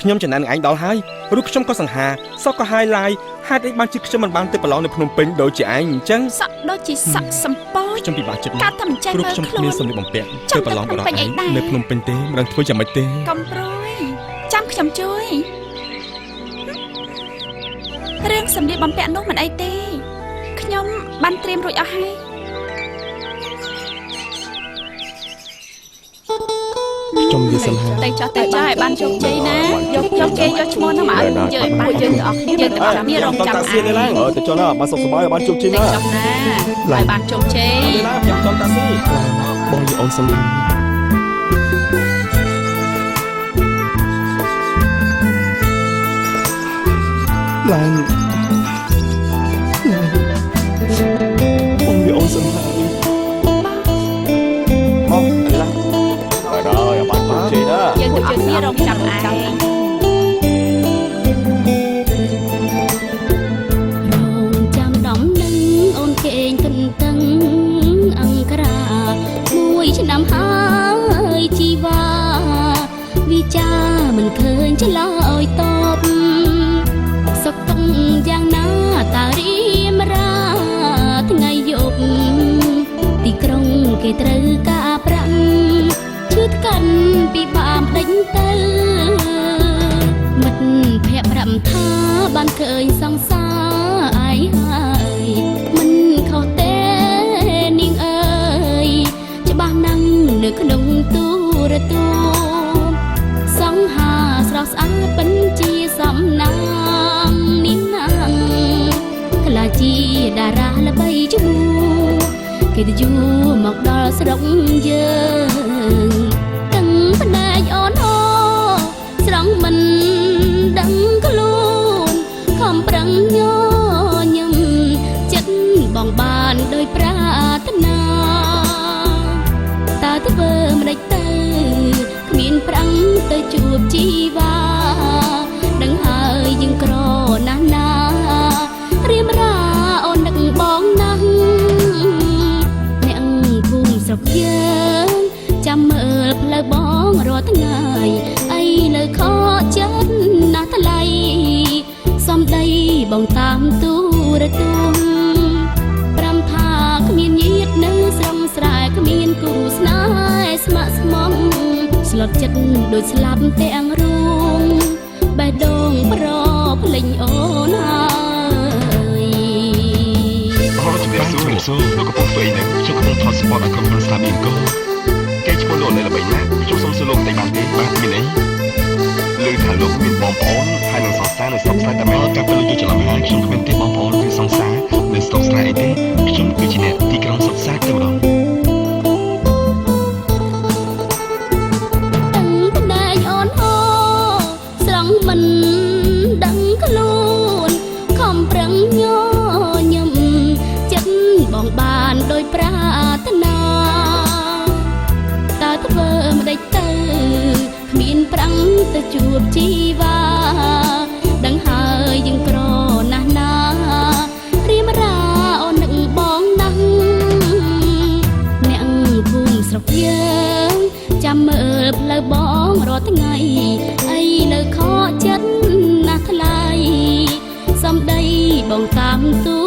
ខ្ញុំចំណែននឹងឯងដល់ហើយឬខ្ញុំក៏សង្ហាសក់ក៏ហាយឡាយហេតុអីបានជាខ្ញុំមិនបានទៅប្រឡងនៅភ្នំពេញដូចជាឯងអញ្ចឹង សក់ដូចជាសក់សំពោច ខ្ញុំពិបាកចិត្តណាស់ កាត់តែមិនចេះ ព្រោះ មើល ខ្ញុំគ្មាន ខ្លួន សម្លៀកបំពាក់ ចង់ ទៅប្រឡង ទៅ បរោះឯង ភ្នំពេញអីដែរ នៅភ្នំពេញទេមិនដឹងធ្វើយ៉ាងម៉េចទេ កុំព្រួយចាំខ្ញុំជួយរឿងសម្លៀកបំពាក់នោះមិនអីទេខ្ញុំបានត្រៀមរួចអស់ហើយ ខ្ញុំនិយាយសង្ហា ទៅចោះទៅចោះឲ្យបានជោគជ័យណាយកយកគេយកឈ្មោះនោះមកឲ្យពួកយើងពួកយើងទាំងអស់គ្នាយើងទាំងអស់គ្នារងចាំឯង អើទៅចុះណាបានសុខសប្បាយបានជោគជ័យ ទៅ ណា ចុះណាឲ្យបានជោគជ័យ ខ្ញុំចង់តាក់ស៊ីបងយីអូនសង្ហាឡើងបងយីអូនសង្ហា មកឡាហើយដល់បានជោគជ័យណា យើងទាំងអស់គ្នារងចាំឯង រងចាំដំនឹងអូនគេងទន្ទឹងអង្ក្រាមួយឆ្នាំហើយជីវ៉ាវិចារមិនឃើញឆ្លើយតបសុខទុក្ខយ៉ាងណាតារៀមរាថ្ងៃយប់ទីក្រុងគេត្រូវការប្រាំឈឺថ្កាន់ពីបាមដេញទៅ មិត្តភក្តិប្រាប់ថាបានឃើញសង្សារអាយហើយមិនខុសទេនាងអើយច្បាស់ណាស់នៅក្នុងទូរទស្សន៍សង្ហាស្រស់ស្អាតពិនជាសំណាងនាងណាងក្លាជាតារាល្បីឈ្មោះគេទៅយូរមកដល់ស្រុកយើងទាំងភ្នែកអូនអូ ស្រង់មិនដឹងខ្លួនខំប្រឹងញញឹមចិត្តបងបានដោយប្រាថ្នាតើធ្វើម្ដេចទៅគ្មានប្រាំងទៅជួបជីវ៉ាដឹងហើយយើងក្រណាស់ណារៀមរាអូននឹកបងណាស់អ្នកភូមិស្រុកយើងចាំមើលផ្លូវបងរាល់ថ្ងៃអីលើខកចិត្តណាស់ថ្លៃសំដីបងតាមទូរទស្សន៍ប្រាំថាគ្មានញាតនៅស្រងស្រែគ្មានគូស្នេហ៍ស្ម័គ្រស្មងស្លុតចិត្តដូចស្លាប់ទាំងរូងបេះដូងប្រភ្លេញអូនហើយ អូជំរាបសួរជំរាបសួរលោកកំពុងធ្វើអីនៅខ្ញុំកំពុងថតស្ពតឲ្យក្រុមហ៊ុន Star Bingo គេឈ្មោះលោកនៅល្បីណាស់ខ្ញុំសូមសួរលោកបន្តិចបានទេបាទមានអីឮថាលោកមានបងប្អូនហើយនឹងសង្សារនៅស្រុកស្រែតែមែនកាលពីលោកយល់ច្រឡំហើយខ្ញុំគ្មានទេបងប្អូនគឺសង្សារនៅស្រុកស្រែអីទេខ្ញុំគឺជាអ្នកទីក្រុងសុខសាន្តតែម្ដង ទាំងភ្នែកអូនអូស្រង់មិនដឹងខ្លួនខំប្រឹងញញឹមចិត្តបងបានដោយប្រាថ្នាតើធ្វើម្ដេចទៅគ្មានប្រាំងទៅជួបជីវ៉ាដឹងហើយយើងក្រណាស់ណារៀមរាអូននឹកបងណាស់អ្នកភូមិស្រុកយើងចាំមើលផ្លូវបងរាល់ថ្ងៃអីនៅខកចិត្តណាស់ថ្លៃសំដីបងតាមទូ